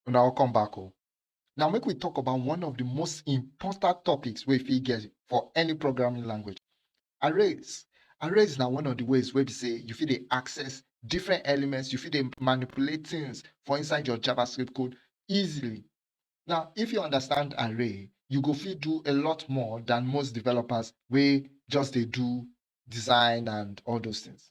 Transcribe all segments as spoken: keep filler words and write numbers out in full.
Una welcome back o. Now make we talk about one of the most important topics wey you fit get for any programming language. Arrays. Arrays na one of the ways wey be say you fit dey access different elements, you fit dey manipulate things for inside your JavaScript code easily. Now, if you understand array, you go fit do a lot more than most developers wey just dey do design and all those things.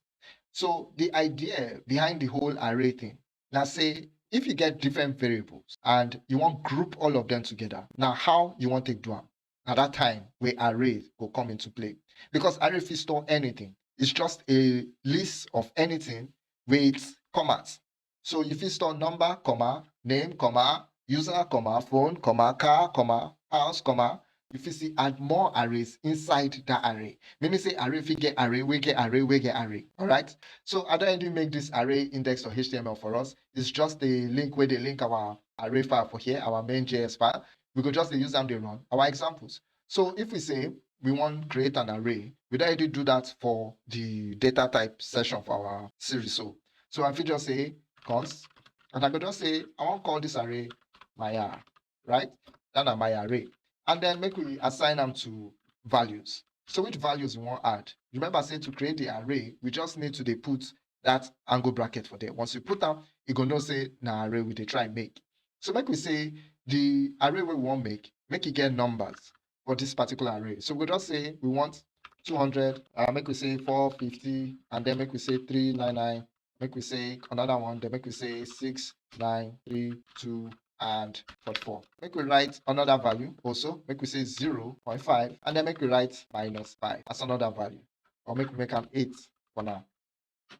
So the idea behind the whole array thing na say if you get different variables and you wan group all of them together, na how you wan take do am? Na that time wey array go come into play, because array fit store anything. It's just a list of anything with commas. So you fit store number, comma, name, comma, user, comma, phone, comma, car, comma, house, comma. You fit still add more arrays inside that array. Meaning say array fit get array, wey get array, wey get array. All right. So I don already make this array index dot H T M L for us. It's just a link wey dey link our array file for here, our main J S file. We go just dey use am dey run our examples. So if we say we wan create an array, we don already do that for the data type section for our series. So, so I fit just say const, and I go just say I wan call this array my ar, right? That na my array. And then make we assign am to values. So which values we wan add? Remember say to create the array, we just need to dey put that angle bracket for there. Once you put am, you go know say na array we dey try make. So make we say the array wey we wan make, make e get numbers for this particular array. So we just say we want two hundred, uh, make we say four fifty, and then make we say three nine nine, make we say another one, then make we say six nine three two and forty-four. Make we write another value also, make we say zero point five, and then make we write minus five as another value, or make we make am eight for now.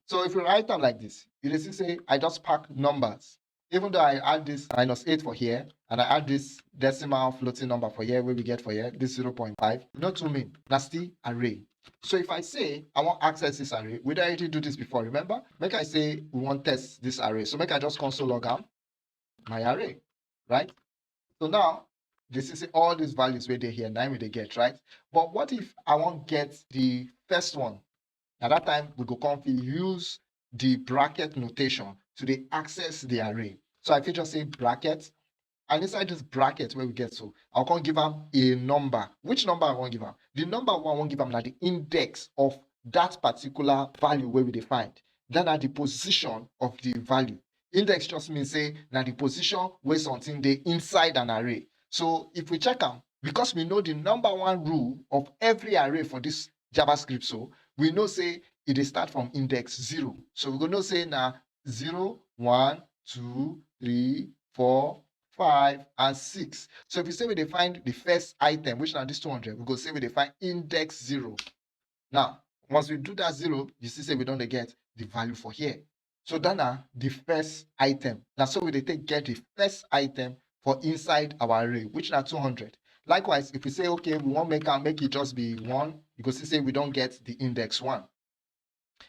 So if we write am like this, you dey see say I just pack numbers. Even though I add this minus eight for here, and I add this decimal floating number for here, wey we get for here, this zero point five, e no too mean, na still array. So if I say I wan access this array, we don already do this before, remember? Make I say we wan test this array. So make I just console log am, my array, right? So now, you see say all these values wey dey here, na im we dey get, right? But what if I wan get the first one? Na that time we go come fit use the bracket notation to dey access the array. So I fit just say bracket, and inside this bracket wey we get so, I go come give am a number. Which number I wan give am? The number wey I wan give am na the index of that particular value wey we dey find. Then na the position of the value. Index just mean say na the position wey something dey inside an array. So if we check am, because we know the number one rule of every array for this JavaScript, so we know say e dey start from index zero. So we go know say na zero, one, two, three, four, five, and six. So if we say we dey find the first item, which na this two hundred, we go say we dey find index zero. Now, once we do that zero, you see say we don dey get the value for here. So that na the first item. Na so we dey take get the first item for inside our array, which na two hundred. Likewise, if we say, okay, we wan make am, make e just be one, you go see say we don get the index one,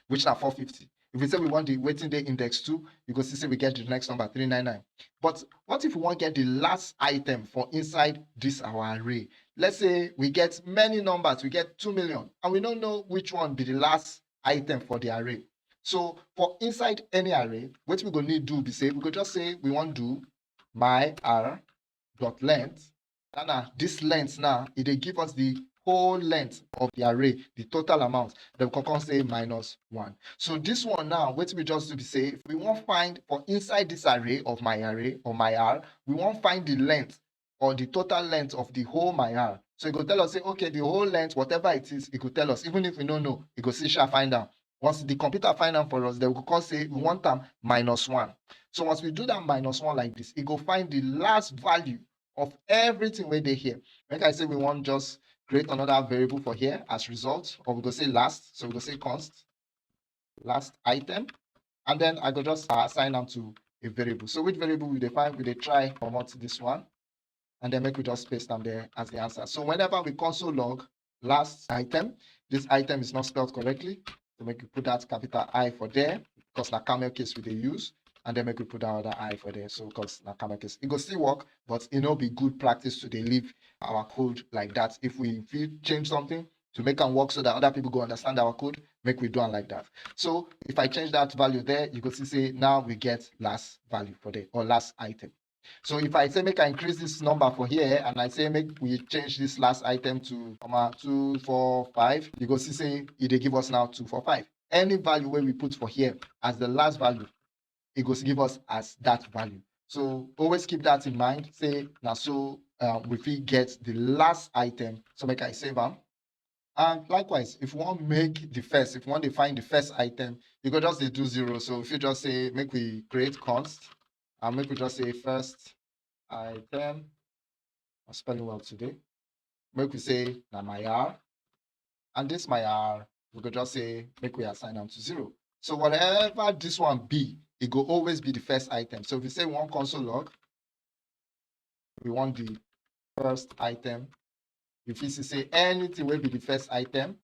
which na four fifty. If we say we want the wetin dey index two, you go see say we get the next number, three nine nine. But what if we wan get the last item for inside this our array? Let's say we get many numbers, we get two million, and we no know which one be the last item for the array. So for inside any array, wetin we go need do be say we go just say we wan do my ar dot length. That na this length now, e dey give us the whole length of the array, the total amount. Then we come say minus one. So this one now, wetin we just do be say, if we wan find for inside this array of my array or my ar, we wan find the length or the total length of the whole my ar. So e go tell us say, okay, the whole length, whatever it is, e go tell us. Even if we no know, e go still sha find am. Once the computer find am for us, then we go come say we want am minus one. So once we do that minus one like this, e go find the last value of everything wey dey here. Make I say we wan just create another variable for here as result, or we go say last. So we go say const last item, and then I go just, uh, assign am to a variable. So which variable we dey find? We dey try comot this one, and then make we just paste am there as the answer. So whenever we console log last item, this item is not spelled correctly. So make we put that capital I for there, because na camel case we dey use, and then make we put that other I for there. So because na camel case, e go still work, but e no be good practice to dey leave our code like that. If we fit change something to make am work so that other people go understand our code, make we do am like that. So if I change that value there, you go see say now we get last value for there, or last item. So if I say make I increase this number for here and I say make we change this last item to comma two four five, you go see say e dey give us now two four five. Any value wey we put for here as the last value, e go give us as that value. So always keep that in mind, say na so um, we fit get the last item. So make I save am. And likewise, if we wan make the first, if we wan dey find the first item, you go just dey do zero. So if you just say make we create const and make we just say first item, I'm spelling well today. Make we say na my R. And this my R, we go just say make we assign am to zero. So whatever this one be, e go always be the first item. So if we say we wan console log, we want the first item. If you see say anything wey be the first item,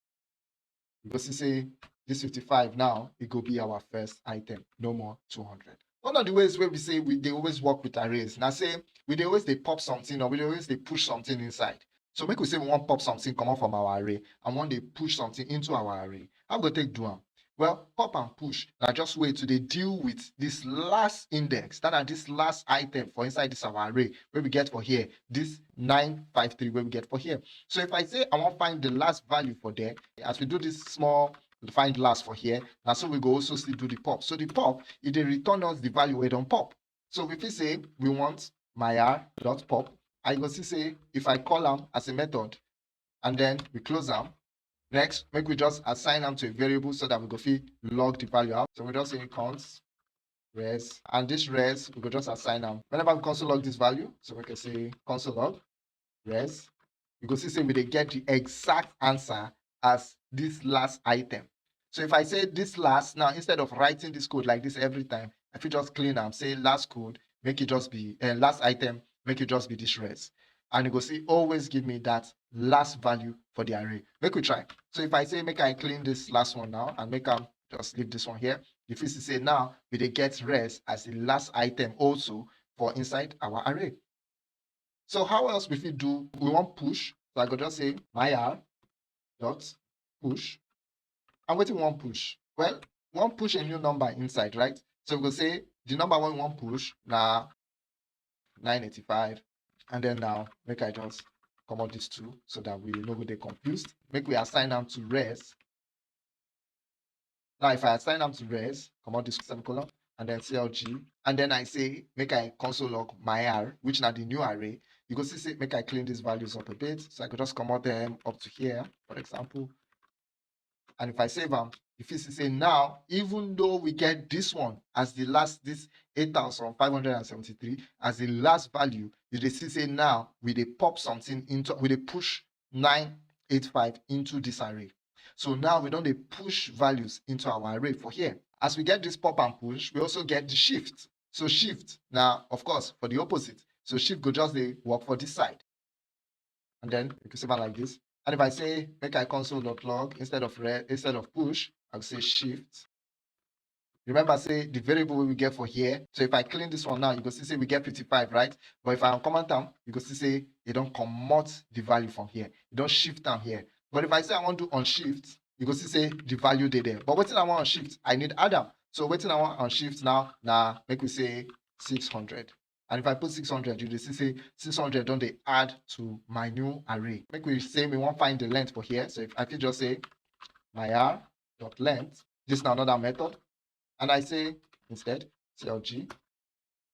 you go see say this fifty-five now, e go be our first item, no more two hundred. One of the ways wey we say we dey always work with arrays, na say we dey always dey pop something or we dey always dey push something inside. So make we say we wan pop something comot from our array and wan dey push something into our array. How we go take do am? Well, pop and push na just way to dey deal with this last index, that na this last item for inside this our array wey we get for here, this nine five three wey we get for here. So if I say I wan find the last value for there, as we do this small find last for here, na so we go also still do the pop. So the pop, e dey return us the value wey don pop. So we fit say we want my R dot pop. I go see say if I call am as a method and then we close am, next, make we just assign am to a variable so that we go fit log the value out. So we just say const res, and this res, we go just assign am. Whenever we console log this value, so we can say console log res, you go see say we dey get the exact answer as this last item. So if I say this last, now instead of writing this code like this every time, I fit just clean am, say last code, make it just be, uh, last item, make it just be this res. And you go see always give me that last value for the array. Make we try. So if I say make I clean this last one now and make am just leave this one here, you fit see say now we dey get res as the last item also for inside our array. So how else we fit do? We wan push. So I go just say my R dot push. And wetin we wan push? Well, we wan push a new number inside, right? So we go say the number wey we wan push na nine eighty-five. And then now, make I just comot this two so that we no go dey confused. Make we assign am to res. Now, if I assign am to res, comot this semicolon, and then C L G, and then I say make I console log my R, which na the new array, you go see say make I clean these values up a bit. So I go just comot them up to here, for example. And if I save am, you fit see say now, even though we get this one as the last, this eight thousand five hundred and seventy-three as the last value, you dey see say now we dey pop something into, we dey push nine eight five into this array. So now we don dey push values into our array for here. As we get this pop and push, we also get the shift. So shift na, of course, for the opposite. So shift go just dey work for this side. And then you can save am like this. And if I say make I console dot log instead of res, instead of push, I go say shift. Remember say the variable wey we get for here. So if I clean this one now, you go see say we get fifty-five, right? But if I uncomment am, you go see say e don comot the value from here. E don shift am here. But if I say I wan do unshift, you go see say the value dey there. But wetin I wan unshift, I need add am. So wetin I wan unshift now na, make we say six hundred. And if I put six hundred, you dey see say six hundred don dey add to my new array. Make we say we wan find the length for here. So if I fit just say my R dot length, this na another method. And I say instead C L G.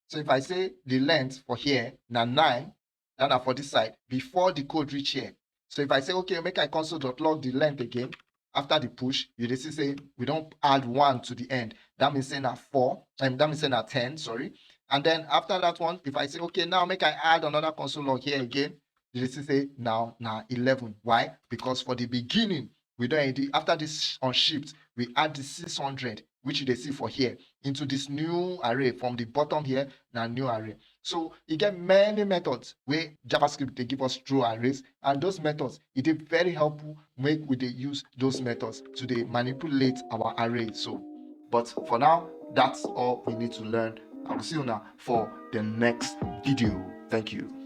So if I say the length for here na nine, that na for this side, before the code reach here. So if I say, okay, make I console dot log the length again, after the push, you dey see say we don add one to the end. That means say na four, and that means say na ten, sorry. And then after that one, if I say, okay, now make I add another console log here again, you dey see say now na eleven. Why? Because for the beginning, we don already, after this unshift, we add the six hundred, which you dey see for here, into this new array. From the bottom here, na new array. So e get many methods wey JavaScript dey give us through arrays, and those methods, e dey very helpful make we dey use those methods to dey manipulate our array. So, but for now, that's all we need to learn. I will see you now for the next video. Thank you.